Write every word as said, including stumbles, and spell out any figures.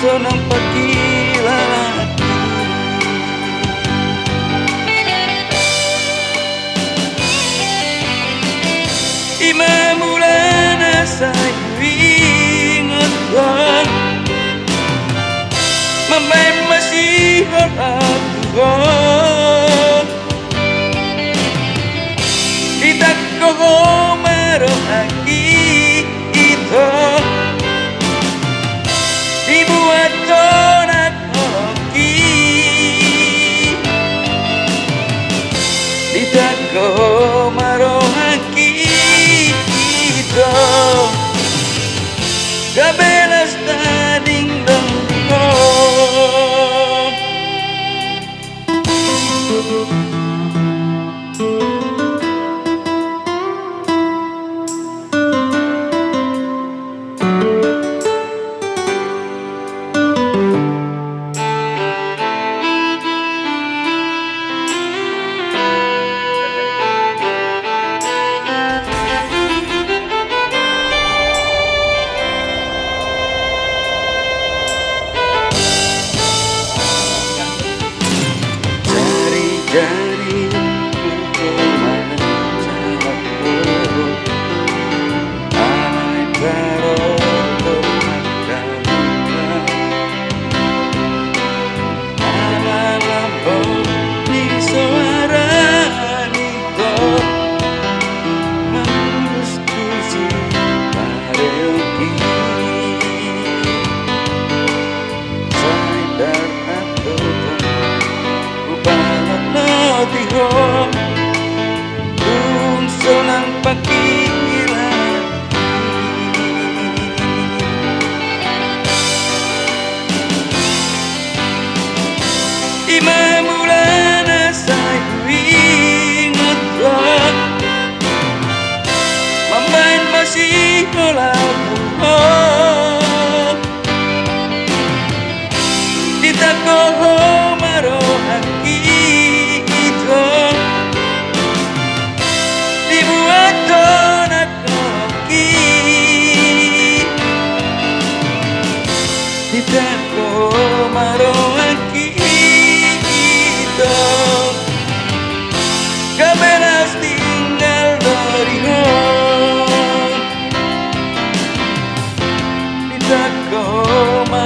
Nang pangkilalang. I ma mulana sai huingot ho, mambahen masihola tu ho. Ditangko ho ma rohangki, ito, dibuat ho nang holongki. Ditangko ho ma rohangki, ito, gabe las tading dong ho. Jari-jari ku manjalo, alai baroto mangkalinga. Ala lambok ni soara ni ho, mangulus tu sipareonki. Sai tarpatupa hupaolhot ho, tung so nang pangkilalang. I ma mulana sai huingot ho, mambahen masihola tu ho. Ditangko ho ma rohangki, ito, dibuat ho nang holongki. Ditangko ho ma rohangki, ito, gabe las tinggal do di ho. Ditangko ho ma